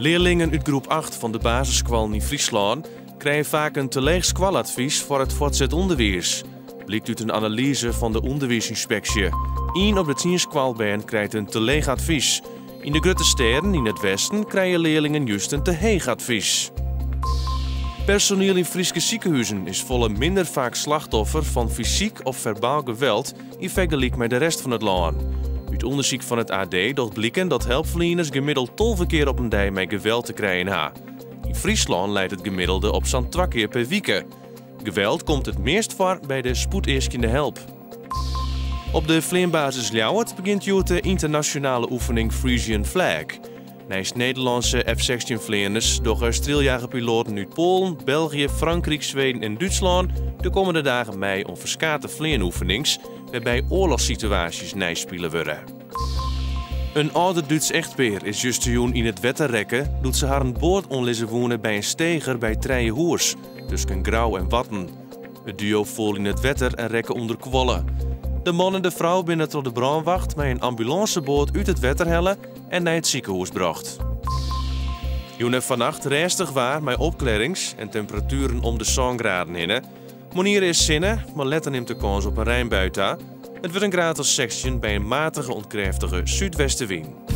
Learlingen út groep 8 fan de basisskoallen yn Fryslân krije faak in te leech skoaladvys foar it fuortset ûnderwiis, blykt út in analyze fan de ûnderwiisynspeksje. Ien op de tsien skoalbern krijt in te leech advys. Yn de grutte stêden yn it westen krije learlingen just in te heech advys. Personiel yn Fryske sikehuzen is folle minder faak slachtoffer fan fysyk of ferbaal geweld yn fergelyk mei de rest fan it lân. Ut ûndersyk fan it AD docht bliken dat helpferlieners gemiddeld 12 kear op in dei mei geweld te krijen ha. Yn Fryslân leit it gemiddelde op sa'n twa kear per wike. Geweld komt it meast foar by de spoedeaskjende help. Op de fleanbasis Ljouwert begjint hjoed de ynternasjonale oefening Frisian Flag. Neist Nederlânske F-16 fleaners dogge strieljagerpiloaten út Poalen, België, Frankryk, Sweden en Dútslân de kommende dagen mei oan ferskate fleanoefenings wêrby oarlochssituaasjes neispile wurde. In âlder Dúts echtpear is justerjûn yn it wetter rekke doe't se harren boat oanlizze woene by in steger by Trijehûs, tusken Grou en Warten. It duo foel yn it wetter en rekke ûnderkuolle. De man en de frou binne troch de brânwacht mei in ambulânseboat út it wetter helle en nei it sikehûs brocht. Jûn en fannacht rêstich waar mei opklearrings en temperatueren om de sân graden hinne. Moarnier is sinne, mar letter nimt de kâns op in reinbui ta. It wurdt in graad as 16 by in matige oant krêftige súdwestewyn.